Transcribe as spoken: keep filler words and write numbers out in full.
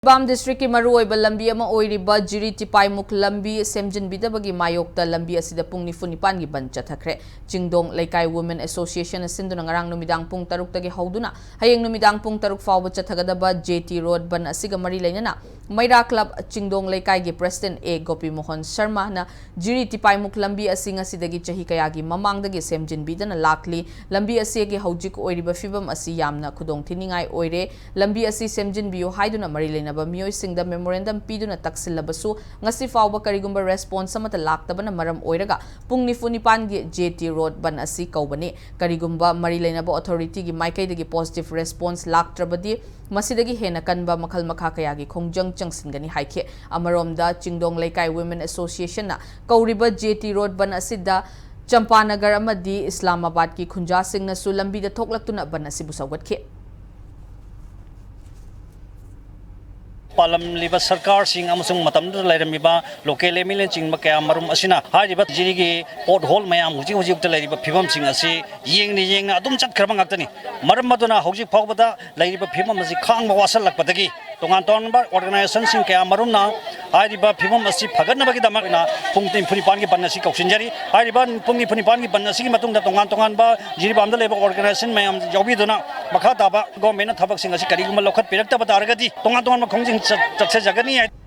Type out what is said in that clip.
ꯖꯤꯔꯤꯕꯥꯝ ꯗꯤꯁꯇ꯭ꯔꯤꯛꯀꯤ ꯃꯔꯨꯑꯣꯏꯕ ꯂꯝꯕꯤ ꯑꯃ ꯑꯣꯏꯔꯤꯕ ꯖꯤꯔꯤ ꯇꯤꯄꯥꯏꯃꯨꯛ ꯂꯝꯕꯤ ꯁꯦꯝꯖꯤꯟꯕꯤꯗꯕꯒꯤ ꯃꯥꯌꯣꯛꯇ ꯂꯝꯕꯤ ꯑꯁꯤꯗ ꯄꯨꯡ ꯅꯤꯐꯨ ꯅꯤꯄꯥꯟꯒꯤ ꯕꯟ ꯆꯠꯊꯈ꯭ꯔꯦ꯫ ꯆꯤꯡꯗꯣꯡ ꯂꯩꯀꯥꯏ ꯋꯨꯃꯦꯟ ꯑꯦꯁꯣꯁꯤꯌꯦꯁꯟꯅ ꯁꯤꯟꯗꯨꯅ ꯉꯔꯥꯡ ꯅꯨꯃꯤꯗꯥꯡ ꯄꯨꯡ ꯇꯔꯨꯛꯇꯒꯤ ꯍꯧꯗꯨꯅ ꯍꯌꯦꯡ ꯅꯨꯃꯤꯗꯥꯡ ꯄꯨꯡ ꯇꯔꯨꯛ ꯐꯥꯎꯕ ꯆꯠꯊꯒꯗꯕ ꯖꯦ ꯇꯤ ꯔꯣꯗ ꯕꯟ ꯑꯁꯤꯒ ꯃꯔꯤ ꯂꯩꯅꯅ ꯃꯩꯔꯥ ꯀ꯭ꯂꯕ ꯆꯤꯡꯗꯣꯡ ꯂꯩꯀꯥꯏꯒꯤ ꯄ꯭ꯔꯦꯁꯤꯗꯦꯟꯠ ꯑꯦ ꯒꯣꯄꯤꯃꯣꯍꯟ ꯁꯔꯃꯅ ꯖꯤꯔꯤ ꯇꯤꯄꯥꯏꯃꯨꯛ ꯂꯝꯕꯤ ꯑꯁꯤ ꯉꯁꯤꯗꯒꯤ ꯆꯍꯤ ꯀꯌꯥꯒꯤ ꯃꯃꯥꯡꯗꯒꯤ ꯁꯦꯝꯖꯤꯟꯕꯤꯗꯅ ꯂꯥꯛꯂꯤ꯫ ꯂꯝꯕꯤ ꯑꯁꯤꯒꯤ ꯍꯧꯖꯤꯛ ꯑꯣꯏꯔꯤꯕ ꯐꯤꯕꯝ ꯑꯁꯤ ꯌꯥꯝꯅ ꯈꯨꯗꯣꯡ ꯊꯤꯅꯤꯡꯉꯥꯏ ꯑꯣꯏꯔꯦ꯫ ꯂꯝꯕꯤ ꯑꯁꯤ ꯁꯦꯝꯖꯤꯟꯕꯤꯌꯨ ꯍꯥꯏꯗꯨꯅ ꯃꯔꯤ ꯂꯩꯅꯕ ꯃꯤꯑꯣꯏꯁꯤꯡꯗ ꯃꯦꯃꯣꯔꯦꯟꯗꯝ ꯄꯤꯗꯨꯅ ꯇꯛꯁꯤꯜꯂꯕꯁꯨ ꯉꯁꯤ ꯐꯥꯎꯕ ꯀꯔꯤꯒꯨꯝꯕ ꯔꯦꯁꯄꯣꯟꯁ ꯑꯃꯠꯇ ꯂꯥꯛꯇꯕꯅ ꯃꯔꯝ ꯑꯣꯏꯔꯒ ꯄꯨꯡ ꯅꯤꯐꯨ ꯅꯤꯄꯥꯟꯒꯤ ꯖꯦ ꯇꯤ ꯔꯣꯗ ꯕꯟ ꯑꯁꯤ ꯀꯧꯕꯅꯤ꯫ ꯀꯔꯤꯒꯨꯝꯕ ꯃꯔꯤ ꯂꯩꯅꯕ ꯑꯣꯊꯣꯔꯤꯇꯤꯒꯤ ꯃꯥꯏꯀꯩꯗꯒꯤ ꯄꯣꯖꯤꯇꯤꯚ ꯔꯦꯁꯄꯣꯟꯁ ꯂꯥꯛꯇ꯭ꯔꯕꯗꯤ ꯃꯁꯤꯗꯒꯤ ꯍꯦꯟꯅ ꯀꯟꯕ ꯃꯈꯜ ꯃꯈꯥ ꯀꯌꯥꯒꯤ ꯈꯣꯡꯖꯪ ꯆꯪꯁꯤꯟꯒꯅꯤ ꯍꯥꯏꯈꯤ꯫ ꯑꯃꯔꯣꯝꯗ ꯆꯤꯡꯗꯣꯡ ꯂꯩꯀꯥꯏ ꯋꯨꯃꯦꯟ ꯑꯦꯁꯣꯁꯤꯌꯦꯁꯟꯅ ꯀꯧꯔꯤꯕ ꯖꯦ ꯇꯤ ꯔꯣꯗ ꯕꯟ ꯑꯁꯤꯗ ꯆꯝꯄꯥꯅꯒꯔ ꯑꯃꯗꯤ ꯏꯁꯂꯥꯃꯥꯕꯥꯗꯀꯤ ꯈꯨꯟꯖꯥꯁꯤꯡꯅꯁꯨ ꯂꯝꯕꯤꯗ ꯊꯣꯛꯂꯛꯇꯨꯅ ꯕꯟ ꯑꯁꯤꯕꯨ ꯁꯧꯒꯠꯈꯤ꯫ ꯄꯥꯜꯂꯝꯂꯤꯕ ꯁꯔꯀꯥꯔꯁꯤꯡ ꯑꯃꯁꯨꯡ ꯃꯇꯝꯗꯨꯗ ꯂꯩꯔꯝꯃꯤꯕ ꯂꯣꯀꯦꯜ ꯑꯦꯝ ꯑꯦꯜ ꯑꯦꯁꯤꯡ ꯀꯌꯥ ꯃꯔꯨꯝ ꯑꯁꯤꯅ ꯍꯥꯏꯔꯤꯕ ꯖꯤꯔꯤꯒꯤ ꯄꯣꯠ ꯍꯣꯜ ꯃꯌꯥꯝ ꯍꯧꯖꯤꯛ ꯍꯧꯖꯤꯛꯇ ꯂꯩꯔꯤꯕ ꯐꯤꯕꯝꯁꯤꯡ ꯑꯁꯤ ꯌꯦꯡꯅ ꯌꯦꯡꯅ ꯑꯗꯨꯝ ꯆꯠꯈ꯭ꯔꯕ ꯉꯥꯛꯇꯅꯤ꯫ ꯃꯔꯝ ꯑꯗꯨꯅ ꯍꯧꯖꯤꯛ ꯐꯥꯎꯕꯗ ꯂꯩꯔꯤꯕ ꯐꯤꯕꯝ ꯑꯁꯤ ꯈꯥꯡꯕ ꯋꯥꯁꯜꯂꯛꯄꯗꯒꯤ ꯇꯣꯉꯥꯟ ꯇꯣꯉꯥꯟꯕ ꯑꯣꯔꯒꯅꯥꯏꯖꯦꯁꯟꯁꯤꯡ ꯀꯌꯥ ꯃꯔꯨꯝꯅ ꯍꯥꯏꯔꯤꯕ ꯐꯤꯕꯝ ꯑꯁꯤ ꯐꯒꯠꯅꯕꯒꯤꯗꯃꯛ ꯑꯩꯅ ꯄꯨꯡ ꯅꯤꯐꯨ ꯅꯤꯄꯥꯟꯒꯤ ꯕꯟ ꯑꯁꯤ ꯀꯧꯁꯤꯟꯖꯔꯤ꯫ ꯍꯥꯏꯔꯤꯕ ꯄꯨꯡ ꯅꯤꯐꯨ ꯅꯤꯄꯥꯟꯒꯤ ꯕꯟ ꯑꯁꯤꯒꯤ ꯃꯇꯨꯡꯗ ꯇꯣꯉꯥꯟ ꯇꯣꯉꯥꯟꯕ ꯖꯤꯔꯤꯕꯥꯝꯗ ꯂꯩꯕ ꯑꯣꯔꯒꯅꯥꯏꯖꯦꯁꯟ ꯃꯌꯥꯝ ꯌꯥꯎꯕꯤꯗꯨꯅ ꯃꯈꯥ ꯇꯥꯕ ꯒꯣꯔꯃꯦꯟꯅ ꯊꯕꯛꯁꯤꯡ ꯑꯁꯤ ꯀꯔꯤꯒꯨꯝꯕ ꯂꯧꯈꯠꯄꯤꯔꯛꯇꯕ ꯇꯥꯔꯒꯗꯤ ꯇꯣꯉꯥꯟ ꯇꯣꯉꯥꯟꯕ ꯈꯣꯡꯖꯪ ꯆꯠ-, ꯆꯠꯊꯖꯒꯅꯤ ꯍꯥꯏ꯫